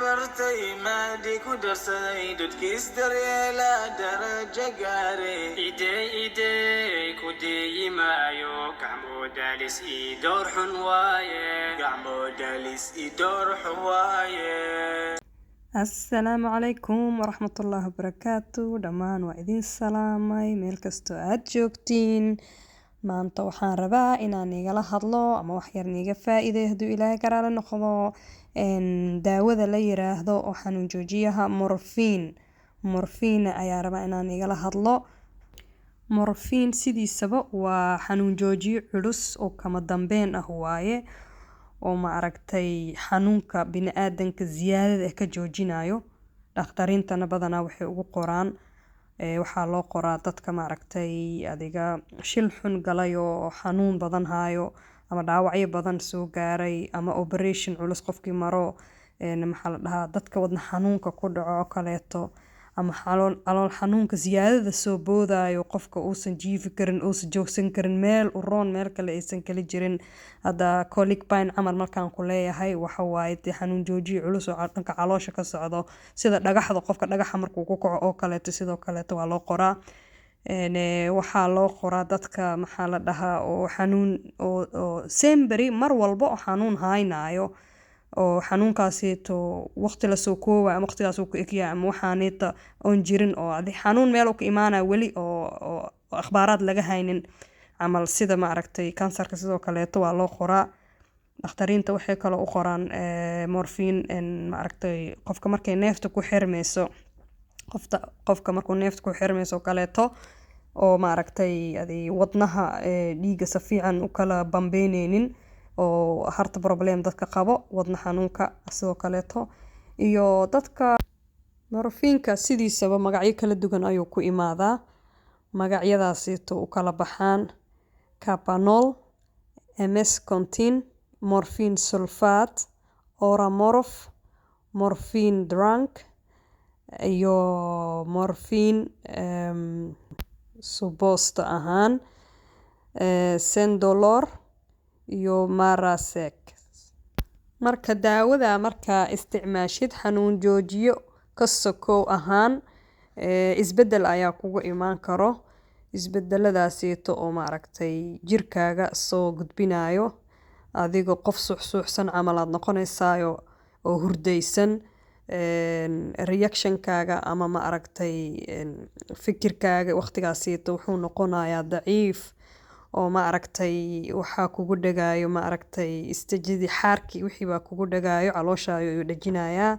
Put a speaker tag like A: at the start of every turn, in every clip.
A: Bartay maadi ku darsaday, dadkiis daryeela darajo gaare.
B: Idey idey ku deeyi maayo, gacmoo daalis ii door xun waaye.
A: Gacmo dalis i door xun waaye.
C: Asalaamu calaykum waraxmatullaahi wabarakaatu. Dhammaan waa idin salaamay meel kastoo aad joogtiin. Maanta waxaan rabaa inaan igala hadlo ama wax yar niiga faa'iideeyo, hadduu Ilaahay karaale noqdo, daawada la yiraahdo oo xanuun joojiyaha morphine. Morphine ayaa rabaa inaan igala hadlo. Morphine sidiisaba waa xanuun joojiye culus oo kama dambeyn ah waaye, oo ma aragtay xanuunka bini'aadanka ziyaadada ah ka joojinayo. Dhakhtariintana badanaa waxay ugu qoraan, waxaa loo qoraa dadka maaragtay adiga shil xun galay oo xanuun badan haayo, ama dhaawacyo badan soo gaaray, ama operation culus qofkii maro, maxaa la dhahaa, dadka wadna xanuunka ku dhaco oo kaleeto, ama calool xanuunka ziyaadada soo boodaayo, qofka uusan jiifi karin, uusan joogsan karin, meel u roon meel kale aysan kala jirin. Hadda colic pain camal markaan ku leeyahay, waxa waaye dee xanuun joojiye culus oo dhanka caloosha ka socdo, sida dhagaxda, qofka dhagaxa markuu ku kaco oo kaleeto, sidoo kaleeto waa loo qoraa. Waxaa loo qoraa dadka, maxaa la dhahaa, oo xanuun oo semberi mar walba oo xanuun haynaayo, oo xanuunkaasito waqti lasoo koobayo ama waqtigaas uu ku egyahay ama waxaanita oon jirin, oo adi xanuun meel uu ka imaanayo weli oo akhbaaraad laga haynin camal, sida maaragtay kansarka sidoo kaleeto waa loo qoraa. Dhakhtariinta waxay kaloo u qoraan morphine maaragtay qofka markay neefta ku xirmayso, qofka markuu neefta ku xirmayso oo kaleeto, oo maaragtay adi wadnaha dhiigga si fiican u kala bambeyneynin, oo heart problem dadka qabo, wadna xanuunka sidoo kaleeto iyo dadka. Morphinka sidiisaba magacyo kala duwan ayuu ku imaadaa. Magacyadaasito u kala baxaan Kapanol, MS Contin, morphine sulfate, Oramorph, morphine drug iyo morphine suppository ahaan, Sendolor iyo Marasek. Marka daawada markaa isticmaashid, xanuun joojiyo ka sokow ahaan, isbeddel ayaa kugu imaan karo. Isbedeladaasito oo maaragtay jirkaaga soo gudbinayo, adigo qof suuxsuuxsan camal aad noqoneysaayo oo hurdaysan. Reactionkaaga ama ma aragtay fikirkaaga waqtigaasito wuxuu noqonayaa daciif, oo ma aragtay waxaa kugu dhagaayo, ma aragtay istijidii xaarkii wixii baa kugu dhagaayo, caloosha ayuu dhajinayaa.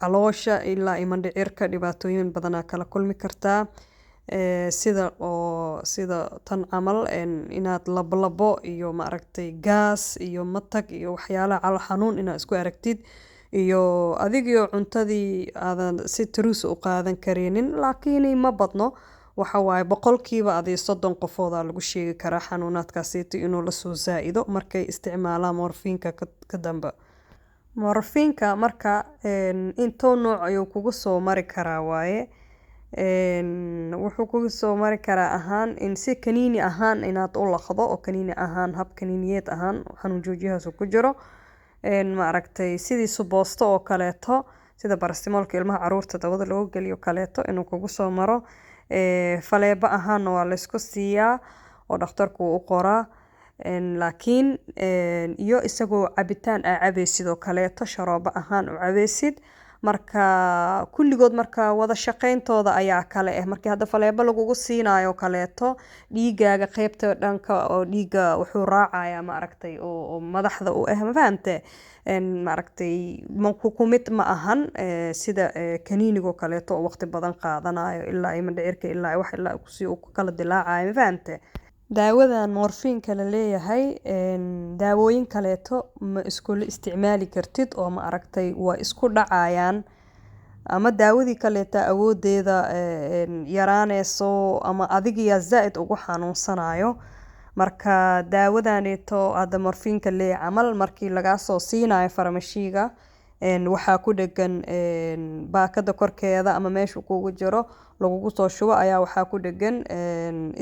C: Caloosha ilaa iyo mindhicirka dhibaatooyin badanaa kala kulmi kartaa, sida oo sida tan camal inaad labolabo iyo maaragtay gaas iyo matag iyo waxyaalaha calool xanuun inaad isku aragtid, iyo adigio cuntadii aadan si taruus u qaadan kareynin. Laakiin ma badno, waxa waaye boqolkiiba adi 30 qofoodaa lagu sheegi karaa xanuunaadkaasito inuu lasoo zaa-ido markay isticmaalaan morphinka ka dambe. Morphinka marka intoo nooc ayuu kugu soo mari karaa waaye. Wuxuu kugu soo mari karaa ahaan in si kaniini ahaan inaad u laqdo, oo kaniini ahaan, hab kaniiniyeed ahaan xanuun joojiyahaas ku jiro, maaragtay sidii suboosto oo kaleeto, sida paracetamolka ilmaha caruurta dabada loogu geliyo kaleeto inuu kugu soo maro. Faleebo ahaanna waa laysku siiyaa oo dhakhtarku u qoraa, laakiin iyo isagoo cabitaan aa cabeysid oo kaleeto, sharoobo ahaan u cabeysid. Marka kulligood marka wada shaqeyntooda ayaa kale ah. Markii hadda faleebo lagugu siinayo kaleeto, dhiigaaga qeybta dhanka oo dhiiga wuxuu raacayaa maaragtay oo madaxda u ah, ma fahamte? Maaragtay ku mid ma ahan sida kaniinigoo kaleeto oo waqti badan qaadanayo ilaa iyo mindhicirka ilaa wax ilaa si uu ku kala dilaacayo, ma fahamte? Daawadan morphinka la leeyahay daawooyin kaleeto ma iskula isticmaali kartid, oo ma aragtay waa isku dhacayaan, ama daawadii kaleeta awoodeeda yaraaneyso, ama adigiyaa zaa-id ugu xanuunsanayo. Marka daawadaneeto hadda morphinka leeyahay camal, markii lagaa soo siinayo farmashiga, waxaa ku dhegan baakada korkeeda ama meesha kugu jiro lagugu soo shubo ayaa waxaa ku dhegan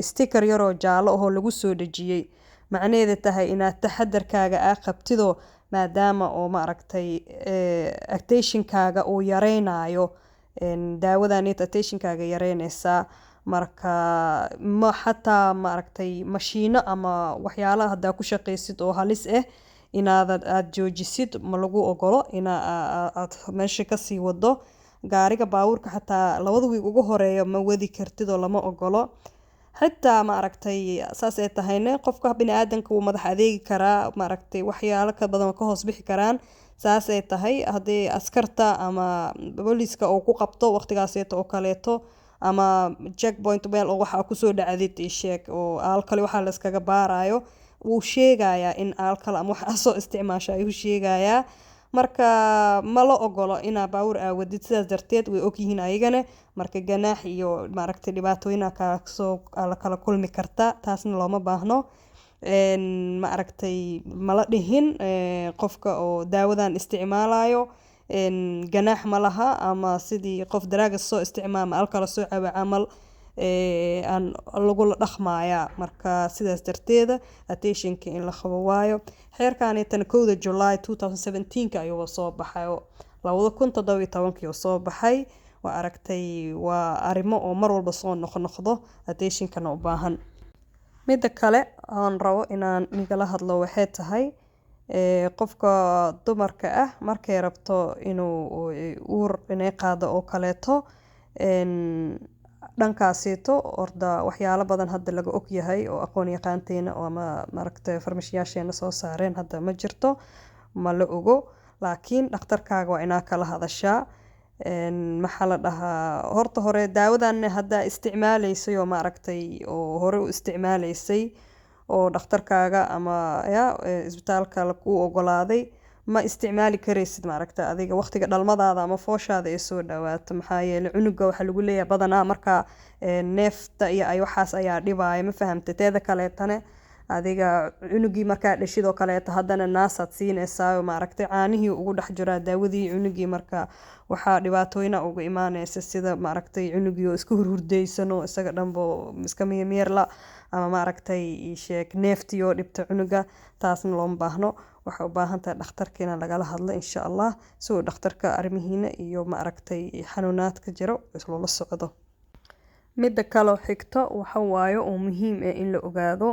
C: sticker yaroo jaallo ahoo lagu soo dhejiyey, macnaheeda tahay inaad taxadarkaaga aa qabtidoo. maadaama oo maaragtay attentionkaaga uu yareynayo. Daawadanita attentionkaaga yareyneysaa. Marka ma xataa maaragtay mashiino ama waxyaalaha hadaa ku shaqeysid oo halis ah inaad aad joojisid ma lagu ogolo ina aad meesha kasii wado. Gaariga baabuurka xataa 2da wiig ugu horeeya ma wadi kartid oo lama ogolo. Xitaa maaragtay saas ay tahayna, qofka biniaadanka wuu madax adeegi karaa, maaragtay waxyaalo ka badan ka hoos bixi karaan. Saas ay tahay, haddii askarta ama booliiska uu ku qabto waqtigaaseeto oo kaleeto ama checkpoint meel oo waxa kusoo dhacdid ii sheeg oo alcohol waxaa la iskaga baarayo, wuu sheegayaa in alcohol ama wax soo isticmaasha ayuu sheegayaa. Marka ma la ogolo inaa baabuur aawadid, sidaas darteed way ogyihiin ayagana. Marka ganaax iyo maaragtay dhibaatooyin kasoo la kala kulmi karta, taasna looma baahno. Maaragtay mala dhihin qofka oo daawadan isticmaalayo ganaax ma laha ama sidii qof daraaga soo isticmaala alcohol soo caba camal aan lagula dhaqmayaa. Marka sidaas darteeda attentionka in la qabo waayo. Xeerkaanitan 1da July 2017 ayuu soo baxay, 2017 soo baxay. Waa aragtay, waa arrimo oo mar walba soo noqnoqdo, attentionkana u baahan. Midda kale aan rabo inaan nigala hadlo waxay tahay qofka dumarka ah markay rabto inuu uur inay qaado oo kaleeto, dhankaasito orda waxyaalo badan hadda laga og yahay oo aqoon yaqaanteena ama maaragtay farmashiyaasheena soo saareen hadda ma jirto, ma la ogo. Laakiin dhakhtarkaaga waa inaa kala hadashaa. Maxaa la dhahaa, horta hore daawadan haddaa isticmaaleysay oo maaragtay oo hore u isticmaaleysay oo dhakhtarkaaga ama ya isbitaalka kuu ogolaaday, ma isticmaali kareysid maaragta adiga waqtiga dhalmadaada ama fooshaada ay soo dhawaato. Maxaa yeelay cunuga waxaa lagu leeyahay badanaa marka neefta iyo ay waxaas ayaa dhibaya, ma fahamtay? Teeda kaleetana adiga cunugii markaa dhashid oo kaleeto haddana naasaad siineysaa oo maaragtay caanihii ugu dhex jiraa daawadii cunugii. Marka waxaa dhibaatooyina uga imaaneysa sida maaragtay cunugii oo iska hurhurdeysan oo isaga dhanbo iska miyirla ama maaragtay sheeg neeftii oo dhibta cunuga. Taasna looma baahno. Waxay u baahan tahay dhakhtarka in lagala hadlo, insha Allah, si uu dhakhtarka arrimihiina iyo maaragtay xanuunaadka jiro isloola socdo. Midda kaloo xigto waxa waaye oo muhiim ah in la ogaado,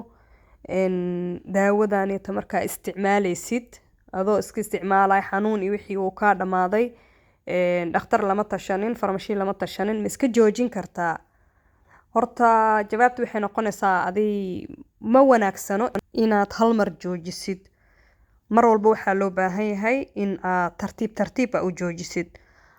C: daawadanita markaa isticmaaleysid adoo iska isticmaalay xanuun iyo wixii uu kaa dhamaaday, dhakhtar lama tashanin, farmashi lama tashanin, ma iska joojin kartaa? Horta jawaabtu waxay noqonaysaa adi ma wanaagsano inaad hal mar joojisid. Mar walba waxaa loo baahan yahay in aad tartiib tartiib a u joojisid.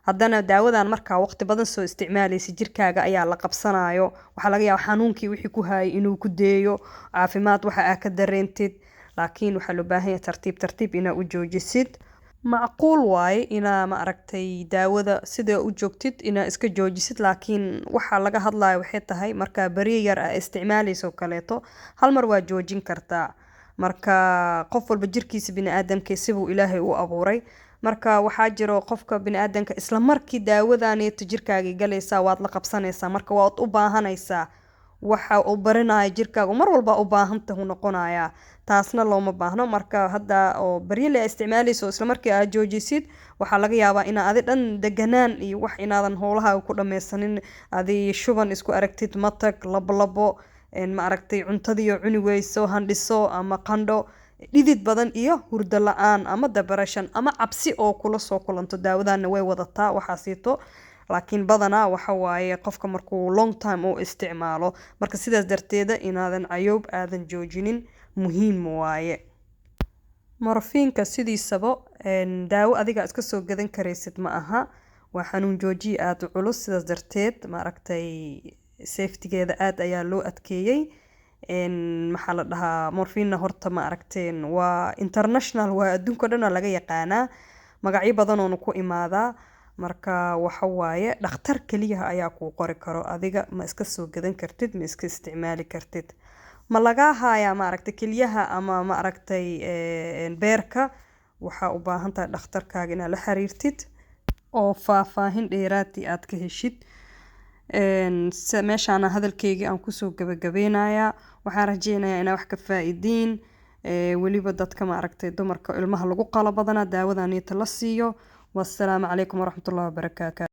C: Haddana daawadan markaa waqti badan soo isticmaaleysid, jirkaaga ayaa la qabsanayo. Waxaa laga yaabaa xanuunkii wixii ku hayay inuu ku deeyo, caafimaad waxa aa ka dareentid. Laakiin waxaa loo baahan yahay tartiib tartiib inaa u joojisid. Macquul waaye inaa ma aragtay daawada sida u joogtid inaa iska joojisid, laakiin waxaa laga hadlayo waxay tahay markaa beriya yar aa isticmaaleyso kaleeto hal mar waa joojin kartaa. Marka qof walba jirkiisa biniaadamka sibuu Ilaahay u abuuray. Marka waxaa jiro qofka biniaadanka isla markii daawadanito jirkaaga galaysaa waad la qabsanaysaa, marka waad u baahanaysaa, waxa uu baranaya jirkaaga mar walba u baahantahu noqonayaa. Taasna looma baahno. Marka hadda oo baryale isticmaaleyso isla markii aad joojisid, waxaa laga yaabaa inaa adi dhan deganaan iyo wax inaadan howlahaaga ku dhameysanin, adi shuban isku aragtid, matag, labolabo, ma aragtay cuntadii cuni weyso, handhiso ama qandho, dhidid badan iyo hurdo la-aan ama depression ama cabsi oo kula soo kulanto. Daawadana way wadataa waxaasiito, laakiin badanaa waxa waaye qofka markuu long time uu isticmaalo. Marka sidaas darteeda inaadan cayoob aadan joojinin muhiim waaye. Morfiinka sidiisaba daawo adiga iska soo gadan karaysid ma aha, waa xanuun joojiye aada u culus. Sidaas darteed maaragtay safetygeeda aad ayaa loo adkeeyey. Maxaa la dhahaa, morfiinna horta ma aragteen, waa international, waa adduunka dhan laga yaqaanaa, magacyo badan oonu ku imaadaa. Marka waxa waaye dhakhtar keliyaha ayaa kuu qori karo, adiga ma iska soo gadan kartid, ma iska isticmaali kartid. Ma lagaa hayaa maaragtay keliyaha ama maaragtay beerka, waxaa u baahan tahay dhakhtarkaaga inaad la xiriirtid oo faahfaahin dheeraadii aad ka heshid. Meeshaana hadalkeygii aan kusoo gabagabeynayaa. Waxaan rajeynayaa inaa wax ka faa'iidiin. Weliba dadka maaragtay dumarka ilmaha lagu qalo badanaa daawadanita la siiyo. Wassalaamu calaykum waraxmatullahi wabarakaatu.